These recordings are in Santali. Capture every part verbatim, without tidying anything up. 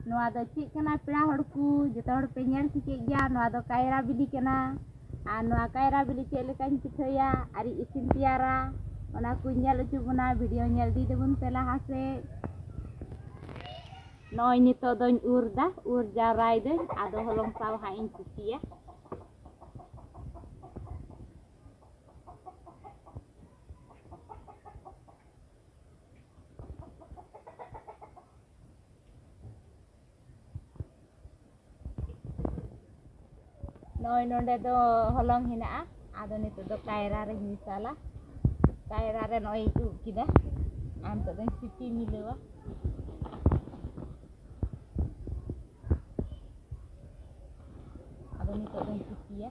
ᱱᱚᱣᱟ ᱫᱚ ᱪᱮᱫ ᱠᱟᱱᱟ ᱯᱮᱲᱟ ᱦᱚᱲ ᱠᱚ? ᱡᱚᱛᱚ ᱦᱚᱲ ᱯᱮ ᱧᱮᱞ ᱴᱷᱤᱠᱮᱫ ᱜᱮᱭᱟ, ᱱᱚᱣᱟ ᱫᱚ ᱠᱟᱭᱨᱟ ᱵᱤᱞᱤ ᱠᱟᱱᱟ᱾ ᱟᱨ ᱱᱚᱣᱟ ᱠᱟᱭᱨᱟ ᱵᱤᱞᱤ ᱪᱮᱫ ᱞᱮᱠᱟᱧ ᱯᱤᱴᱷᱟᱹᱭᱟ ᱟᱨᱤᱧ ᱤᱥᱤᱱ ᱛᱮᱭᱟᱨᱟ, ᱚᱱᱟ ᱠᱚᱧ ᱧᱮᱞ ᱦᱚᱪᱚ ᱵᱚᱱᱟ᱾ ᱵᱷᱤᱰᱤᱭᱳ ᱧᱮᱞ ᱤᱫᱤ ᱛᱟᱵᱚᱱ ᱯᱮ ᱞᱟᱦᱟ ᱥᱮᱫ᱾ ᱱᱚᱜᱼᱚᱭ ᱱᱤᱛᱚᱜ ᱫᱚᱧ ᱩᱨ ᱫᱟ, ᱩᱨ ᱡᱟᱣᱨᱟᱭ ᱫᱟᱹᱧ, ᱟᱫᱚ ᱦᱚᱞᱚᱝ ᱥᱟᱶ ᱦᱟᱸᱜ ᱤᱧ ᱥᱤᱯᱤᱭᱟ᱾ ᱱᱚᱜᱼᱚᱭ ᱱᱚᱰᱮ ᱫᱚ ᱦᱚᱞᱚᱝ ᱦᱮᱱᱟᱜᱼᱟ, ᱟᱫᱚ ᱱᱤᱛᱚᱜ ᱫᱚ ᱠᱟᱭᱨᱟ ᱨᱮᱧ ᱢᱮᱥᱟᱞᱟ᱾ ᱠᱟᱭᱨᱟ ᱨᱮ ᱱᱚᱜᱼᱚᱭ ᱤᱧ ᱩᱵ ᱠᱮᱫᱟ, ᱟᱨ ᱱᱤᱛᱚᱜ ᱫᱚᱧ ᱥᱤᱯᱤ ᱢᱤᱞᱟᱹᱣᱟ᱾ ᱟᱫᱚ ᱱᱤᱛᱚᱜ ᱫᱚᱧ ᱥᱤᱯᱤᱭᱟ᱾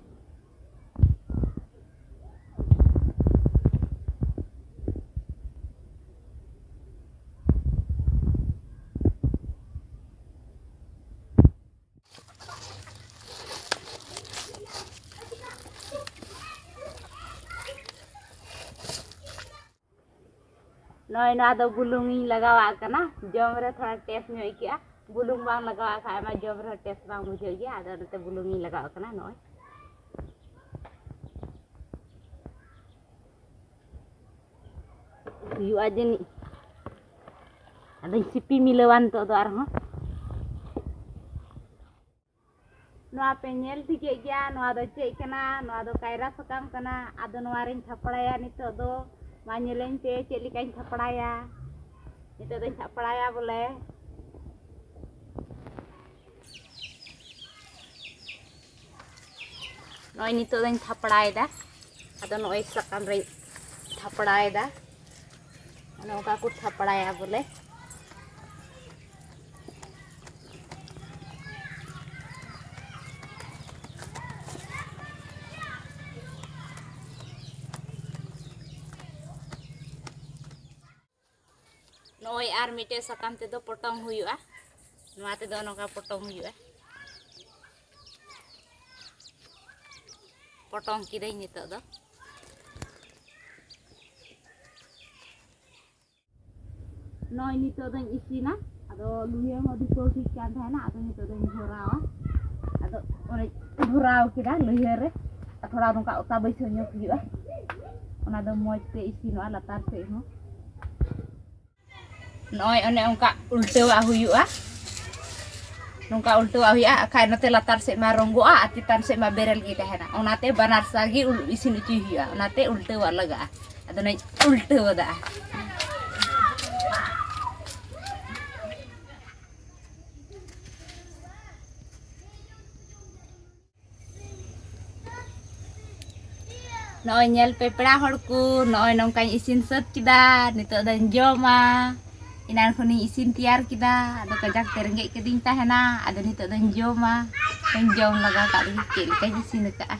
ᱱᱚᱜᱼᱚᱭ ᱱᱚᱣᱟ ᱫᱚ ᱵᱩᱞᱩᱝ ᱤᱧ ᱞᱟᱜᱟᱣᱟᱜ ᱠᱟᱱᱟ, ᱡᱚᱢ ᱨᱮ ᱛᱷᱚᱲᱟ ᱴᱮᱥᱴ ᱧᱚᱜ ᱟᱹᱭᱠᱟᱹᱜᱼᱟ᱾ ᱵᱩᱞᱩᱝ ᱵᱟᱝ ᱞᱟᱜᱟᱣᱟᱜ ᱠᱷᱟᱡ ᱢᱟ ᱡᱚᱢ ᱨᱮᱦᱚᱸ ᱴᱮᱥᱴ ᱵᱟᱝ ᱵᱩᱡᱷᱟᱹᱜ ᱜᱮᱭᱟ, ᱟᱫᱚ ᱚᱱᱟᱛᱮ ᱵᱩᱞᱩᱝ ᱤᱧ ᱞᱟᱜᱟᱣᱟᱜ ᱠᱟᱱᱟ᱾ ᱱᱚᱜᱼᱚᱭ ᱦᱩᱭᱩᱜᱼᱟ ᱡᱟᱹᱱᱤᱡ, ᱟᱫᱚᱧ ᱥᱤᱯᱤ ᱢᱤᱞᱟᱹᱣᱟ ᱱᱤᱛᱚᱜ ᱫᱚ ᱟᱨᱦᱚᱸ᱾ ᱱᱚᱣᱟ ᱯᱮ ᱧᱮᱞ ᱴᱷᱤᱠᱮᱫ ᱜᱮᱭᱟ, ᱱᱚᱣᱟ ᱫᱚ ᱪᱮᱫ ᱠᱟᱱᱟ? ᱱᱚᱣᱟ ᱫᱚ ᱠᱟᱭᱨᱟ ᱥᱟᱠᱟᱢ ᱠᱟᱱᱟ᱾ ᱟᱫᱚ ᱱᱚᱣᱟ ᱨᱤᱧ ᱛᱷᱟᱯᱲᱟᱭᱟ ᱱᱤᱛᱚᱜ ᱫᱚ᱾ ᱢᱟ ᱧᱮᱞᱟᱹᱧ ᱯᱮ ᱪᱮᱫ ᱞᱮᱠᱟᱧ ᱛᱷᱟᱯᱲᱟᱭᱟ᱾ ᱱᱤᱛᱚᱜ ᱫᱚᱧ ᱛᱷᱟᱯᱲᱟᱭᱟ ᱵᱚᱞᱮ᱾ ᱱᱚᱜᱼᱚᱭ ᱱᱤᱛᱚᱜ ᱫᱚᱧ ᱛᱷᱟᱯᱲᱟᱭᱮᱫᱟ᱾ ᱟᱫᱚ ᱱᱚᱜᱼᱚᱭ ᱥᱟᱠᱟᱢ ᱨᱮᱧ ᱛᱷᱟᱯᱲᱟᱭᱮᱫᱟ᱾ ᱚᱱᱮ ᱚᱱᱠᱟ ᱠᱚ ᱛᱷᱟᱯᱲᱟᱭᱟ ᱵᱚᱞᱮ᱾ ᱱᱚᱜᱼᱚᱭ ᱟᱨ ᱢᱤᱫᱴᱮᱡ ᱥᱟᱠᱟᱢ ᱛᱮᱫᱚ ᱯᱚᱴᱚᱢ ᱦᱩᱭᱩᱜᱼᱟ᱾ ᱱᱚᱣᱟ ᱛᱮᱫᱚ ᱱᱚᱝᱠᱟ ᱯᱚᱴᱚᱢ ᱦᱩᱭᱩᱜᱼᱟ᱾ ᱯᱚᱴᱚᱢ ᱠᱤᱫᱟᱹᱧ ᱱᱤᱛᱚᱜ ᱫᱚ᱾ ᱱᱚᱜᱼᱚᱭ ᱱᱤᱛᱚᱜ ᱫᱚᱧ ᱤᱥᱤᱱᱟ᱾ ᱟᱫᱚ ᱞᱩᱭᱦᱟᱹ ᱦᱚᱸ ᱫᱷᱤᱯᱟᱹᱣ ᱴᱷᱤᱠ ᱠᱟᱱ ᱛᱟᱦᱮᱱᱟ, ᱟᱫᱚ ᱱᱤᱛᱚᱜ ᱫᱚᱧ ᱵᱷᱚᱨᱟᱣᱟ᱾ ᱟᱫᱚ ᱚᱱᱮ ᱵᱷᱚᱨᱟᱣ ᱠᱮᱫᱟ ᱞᱩᱭᱦᱟᱹ ᱨᱮ, ᱟᱨ ᱛᱷᱚᱲᱟ ᱱᱚᱝᱠᱟ ᱚᱛᱟ ᱵᱟᱹᱭᱥᱟᱹᱣ ᱧᱚᱜ ᱦᱩᱭᱩᱜᱼᱟ, ᱚᱱᱟ ᱫᱚ ᱢᱚᱡᱽ ᱛᱮ ᱤᱥᱤᱱᱚᱜᱼᱟ ᱞᱟᱛᱟᱨ ᱥᱮᱫ ᱦᱚᱸ᱾ ᱱᱚᱜᱼᱚᱭ ᱚᱱᱮ ᱚᱱᱠᱟ ᱩᱞᱴᱟᱹᱣᱟᱜ ᱦᱩᱭᱩᱜᱼᱟ, ᱱᱚᱝᱠᱟ ᱩᱞᱴᱟᱹᱣᱟᱜ ᱦᱩᱭᱩᱜᱼᱟ, ᱟᱠᱷᱟᱡ ᱱᱚᱛᱮ ᱞᱟᱛᱟᱨ ᱥᱮᱫ ᱢᱟ ᱨᱚᱸᱜᱚᱜᱼᱟ ᱟᱨ ᱪᱮᱛᱟᱱ ᱥᱮᱫ ᱢᱟ ᱵᱮᱨᱮᱞ ᱜᱮ ᱛᱟᱦᱮᱱᱟ, ᱚᱱᱟᱛᱮ ᱵᱟᱱᱟᱨ ᱥᱟ ᱜᱮ ᱩᱞ-, ᱤᱥᱤᱱ ᱦᱚᱪᱚᱭ ᱦᱩᱭᱩᱜᱼᱟ, ᱚᱱᱟᱛᱮ ᱩᱞᱴᱟᱹᱣᱟᱜ ᱞᱟᱜᱟᱜᱼᱟ᱾ ᱟᱫᱚ ᱱᱚᱧ ᱩᱞᱴᱟᱹᱣ ᱟᱫᱟ᱾ ᱱᱚᱜᱼᱚᱭ ᱧᱮᱞ ᱯᱮ ᱯᱮᱲᱟ ᱦᱚᱲ ᱠᱚ, ᱱᱚᱜᱼᱚᱭ ᱱᱚᱝᱠᱟᱧ ᱤᱥᱤᱱ ᱥᱟᱹᱛ ᱠᱮᱫᱟ᱾ ᱱᱤᱛᱚᱜ ᱫᱚᱧ ᱡᱚᱢᱟ᱾ ᱮᱱᱟᱱ ᱠᱷᱚᱱᱤᱧ ᱤᱥᱤᱱ ᱛᱮᱭᱟᱨ ᱠᱮᱫᱟ, ᱟᱫᱚ ᱠᱟᱡᱟᱠ ᱛᱮ ᱨᱮᱸᱜᱮᱡ ᱠᱮᱫᱤᱧ ᱛᱟᱦᱮᱱᱟ, ᱟᱫᱚ ᱱᱤᱛᱚᱜ ᱫᱚᱧ ᱡᱚᱢᱟ᱾ ᱦᱚᱧ ᱡᱚᱢ ᱞᱟᱜᱟ ᱠᱟᱜ ᱞᱮᱜᱮ ᱪᱮᱫ ᱞᱮᱠᱟᱧ ᱤᱥᱤᱱ ᱟᱠᱟᱫᱼᱟ᱾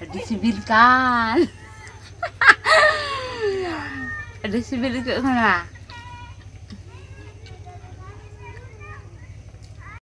ᱟᱹᱰᱤ ᱥᱤᱵᱤᱞ ᱠᱟᱱ᱾ ᱟᱹᱰᱤ ᱥᱤᱵᱤᱞ ᱟᱹᱭᱠᱟᱹᱜ ᱠᱟᱱᱟ᱾